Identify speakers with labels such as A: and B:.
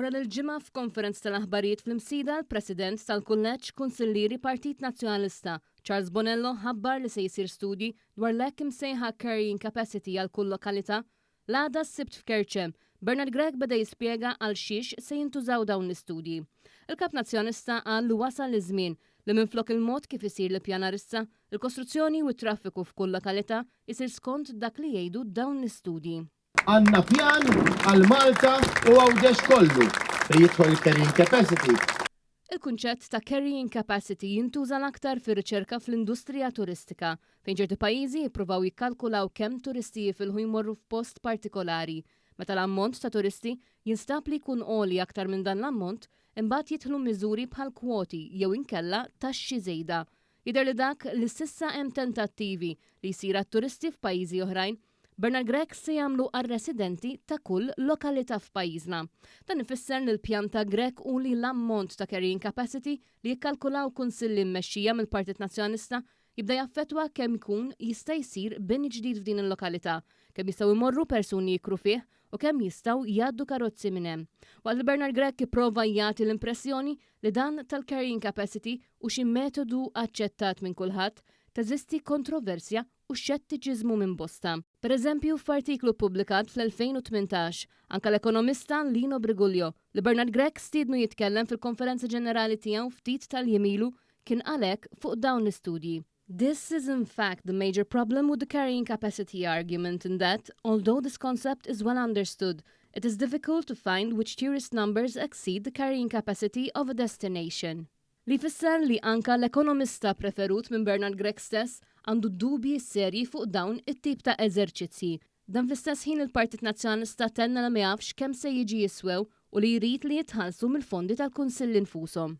A: Maral il-Ġimgħa f'konferenza tal-aħbarijiet fl-Imsida l-President tal-Kulleġġ Kunsillieri Partit Nazzjonalista, Charles Bonello ħabbar li se jsir studji dwar l-hekk imsejħa carrying capacity għal kull lokalità. L-għada s-Sibt f'Kerċem, Bernard Grech beda jispjega għal xiex se jintużaw dawn l-istudji. Il-Kap Nazzjonalista qal li wasal iż-żmien li minflok il-mod kif isir l-ippjanar issa, il-kostruzzjoni u t-traffiku f'kull lokalità jsir skont dak li jgħidu dawn l-istudji.
B: Għandna pjan għal Malta u Għawdex kollu fejn jidħol il-carrying capacity.
A: Il-kunċett ta' carrying capacity jintuża l-aktar fir-riċerka fl-industrija turistika, fejn ċerti pajjiżi jippruvaw jikkalkulaw kemm turisti jifilħu jmorru f'post partikolari. Meta l-ammont ta' turisti jinstab li jkun għoli aktar minn dan l-ammont, imbagħad jidħlu miżuri bħal kwoti jew inkella taxxi żejda. Jidher li dak li s'issa hemm tentattivi li jsir għat-turisti f'pajjiżi oħrajn, Bernard Grech se jagħmlu għar-residenti ta' kull lokalità f'pajjiżna. Dan ifisser li l-pjan ta' Grech hu li l-ammont ta' carrying capacity li jikkalkulaw kunsilli mmexxija mill-Partit Nazzjonalista jibda jaffettwa kemm jkun jista' jsir bini ġdid f'din il-lokalità, kemm jistgħu jmorru persuni jikru fih u kemm jistgħu jgħaddu karozzi minn hemm. Waqt li Bernard Grech ipprova jagħti l-impressjoni li dan tal-carrying capacity hu xi metodu aċċettat minn kulħadd, teżisti kontroversja u xettiċiżmu minn bosta. Per eżempju, f'artiklu ppubblikat fl-2018, anke l-ekonomista Lino Briguglio, li Bernard Grech stiednu jitkellem fil-konferenza ġenerali tiegħu ftit tal-jiem ilu, kien qal hekk fuq dawn l-istudji. This is in fact the major problem with the carrying capacity argument in that, although this concept is well understood, it is difficult to find which tourist numbers exceed the carrying capacity of a destination. Li jfisser li anke l-ekonomista preferut minn Bernard Grech stess għandu dubji serji fuq dawn it-tip ta' eżerċizzji. Dan fl-istess ħin il-Partit Nazzjonalista tenna li ma jafx kemm se jiġi jiswew u li jrid li jitħallsu mill-fondi tal-kunsilli nfushom.